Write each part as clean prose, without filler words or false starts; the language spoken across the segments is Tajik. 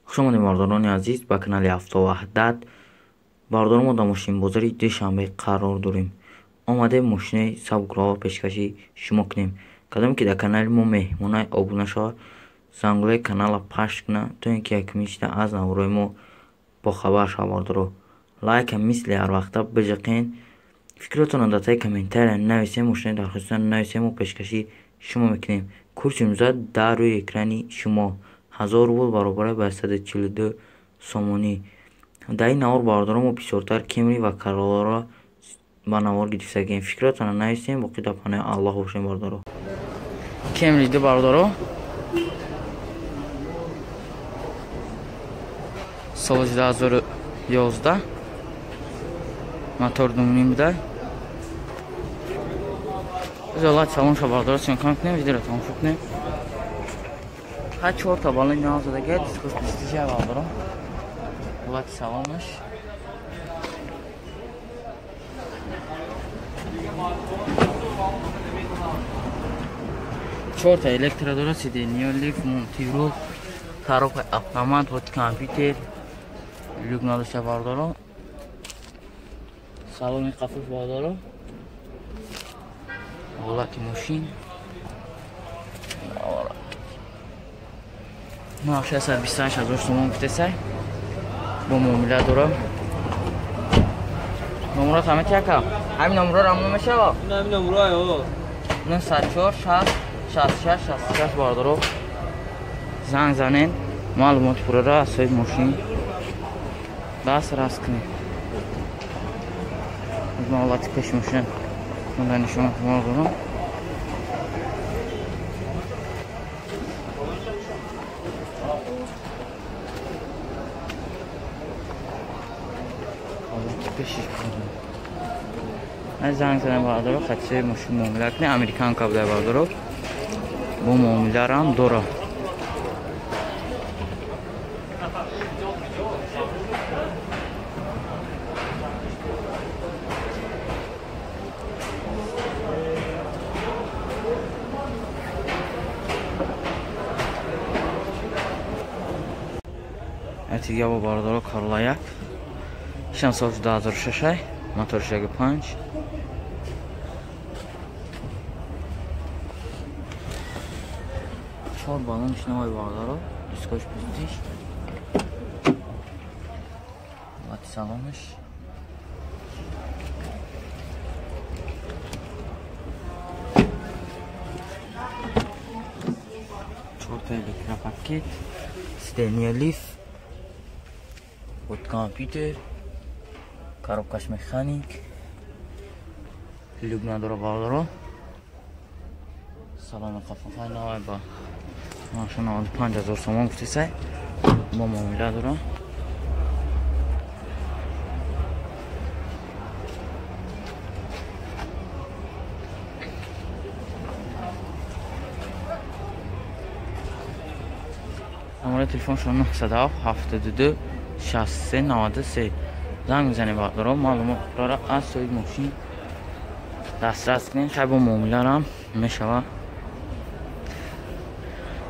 Хуш омадед, бардорони азиз, ба канали Автоваҳдат. Бардор, мо дар мошинбозори Душанбе қарор дорем. Омадем мошинаи сабукроҳо пешкаши шумо кунем. Кадоме ки дар канали мо меҳмонай, обуна шавад, зангулаи каналро пахш кунад, то ин ки якумин шида аз наворҳои мо бохабар шавад. Бардоро, лайка мисли ҳарвақта биҷиқен, фикротонро дар таи комментария нависем, мошинаи дархостиро нависем, мо пешкаши шумо мекунем. Курси имрӯза дар рӯи экрани шумо: 1000 рубл баробар ба 142 сомонӣ. Дар ин навор, бардоро, мо бисёртар Кемри ва Кароларо ба навор гирифтагем. Фикротонро нависем, боқӣ дар паноҳи Аллоҳ бошем, бардоро. Кемри ду, бардоро, соли 2011, мотор 2,5 буда. Ҳолати салонша, бардоро, съёмка кунем, видеоро тамошо кунем. Ҳа, чорта балони нав задага, дискош бистиша, бардоро. Ҳолати салонаш. Чорта электро дора, сиденье лифт, мультируль, коробка автомат, вот компьютер, люк надошта, бардоро. Салони қафуш, бардоро. Ҳолати мошин. Нархи 128 000 сомон гуфтесай. Бо муомила дора. Номерот ҳама чи, ака? Ҳамин номерро рамон мешава? Ҳамин номерро. 904 60 66 66, бардоро. Занг занен, маълумоти пурра аз соҳиби мошин даст раст кунед. Ман ҳолати пеши мошина нишон дорам. Ҳолати пешиш. Занг занем, бардоро, хати мошин муомила кунед. Американка буда, бардоро. Бо муомиларам дора. Дига бо, бардоро, Карола як. Ишам соли 2006, моторш 1,5. Чор балонш навай, бардоро, дискош престиж. Ҳолати салонаш. Чорта электропакет, сиденье лифт, вот компьютер, коробкаш механик, люк надора, бардоро. Салони қафафай навай, ба нархи 95 000 сомон гуфтесай, бо муомила дора. Номери телефоншон 907 72 63 93. Занг мезанем, бардоро, маълумотро аз соҳиби мошин дастрас кунед. Хай, бо муомиларам мешавад.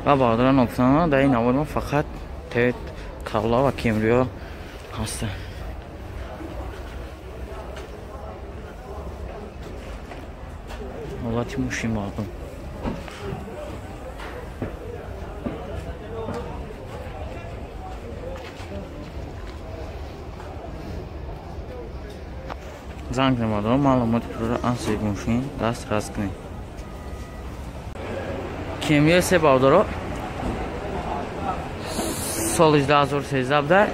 Ва бардора, ногуфтан, дар ин навор мо фақат Тойота Карола ва Кемрио ҳастанд. Ҳолати мошин, бардор. Занг занед, бардоро, маълумоти пурра аз соҳиби мошин дастрас кунед. Кемрио се, бардоро, соли 2013 буда.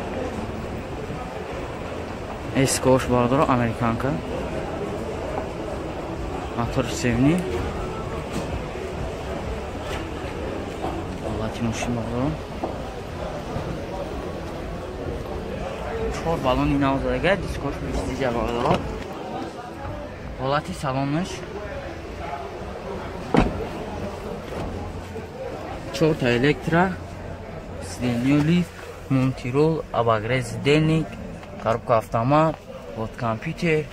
Эскош, бардоро, американка. Мотор севни. Ҳолати мошин, бардоро. Чор балони нав задага, дискош престижа, бардоро. Ҳолати салонаш. Чорта электро, сиденье лифт, мультируль, обогрев сидений, коробка автомат, вот компьютер,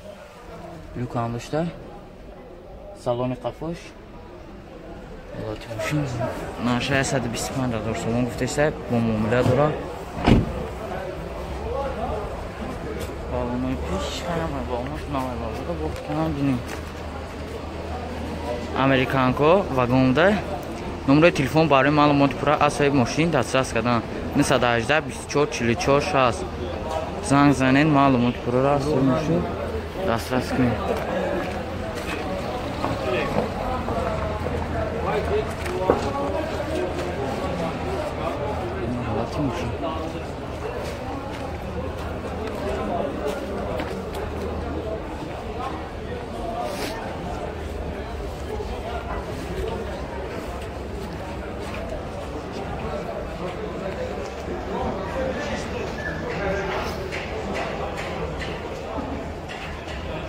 люкам дошта, салони қафош. Ҳолати мошин. Нархи 125 000 сомон гуфтеса, бо муомила дора. Балонои пеш ҳама балонош навай бародаро бо канам бинем. Американко вагонда. Номери телефон барои маълумоти пурра аз соҳиби мошин дастрас кардан 918 24 44 60. Занг занед, маълумоти пурраро аз соҳиби мошин дастрас кунед. Ҳолати мошин.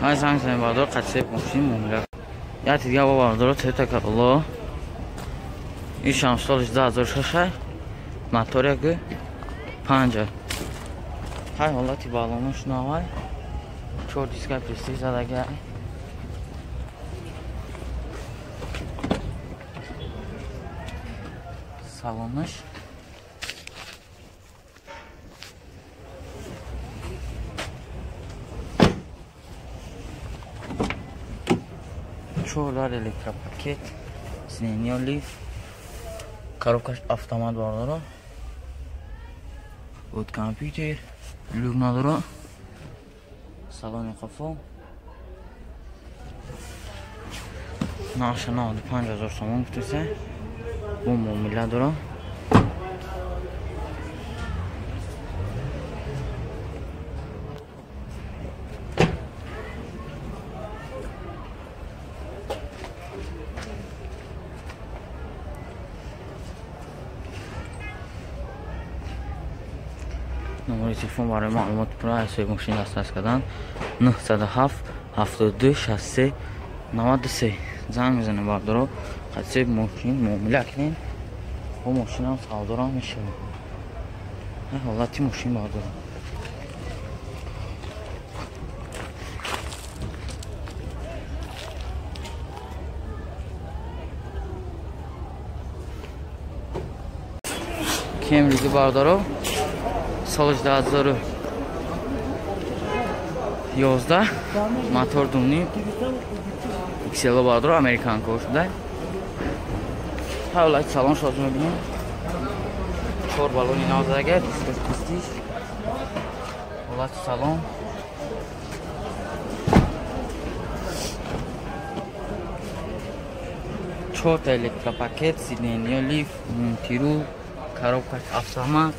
Ай занг занед бародаро, қатъи мошин муомила. Яке дига бо бародаро Toyota Corolla. Ишам соли 2006, мотор 1.5. Ҳай ҳолати балонош навай. 4 диска престиж задагай. Салонаш. Чор электропакет, сиденье лифт, коробкаш автомат бародаро, вот компьютер, люк надора, салони қафо. Нархша 95 000 сомон гуфтасе, бо муомила дора. Номери телефон барои маълумоти пурра аз соҳиби мошин дастрас кардан 907 72 63 93. Занг мезанем бародаро, қатъи мошин муомила кунем, бо мошинам савдорам мешавад. Ҳолати мошин бародаро. Кемриги бародаро, соли 2011, мотор 2.5 XL бародаро, американко шуда. Ҳолати салон шоз мебинем. 4 баллони нав задага, дискаш престиж. Ҳолати салон. Чорта электропакет, сиденье лифт, мунтиру, коробкаш автомат,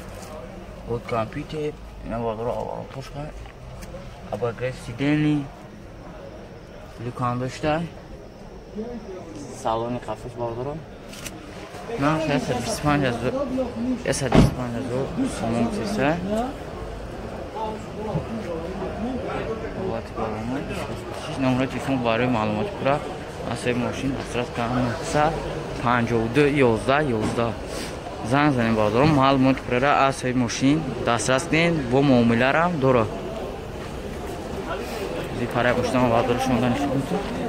вот компьютер, ина бародаро аваротошка, обогрев сидений, люкам дошта, салони қафас бародаро. Нарх 125 000 сомон гуфтасе. Ҳолати балоно. Номери телефон барои маълумоти пурра аз соҳиби мошин дастрас кардан 952 11 11. Занг занед бародаро, маълумоти пурра аз соҳиби мошин дастрас кунед, бо муомиларам дора. Зи парай мошинам бародаро шумо нишон медиҳам.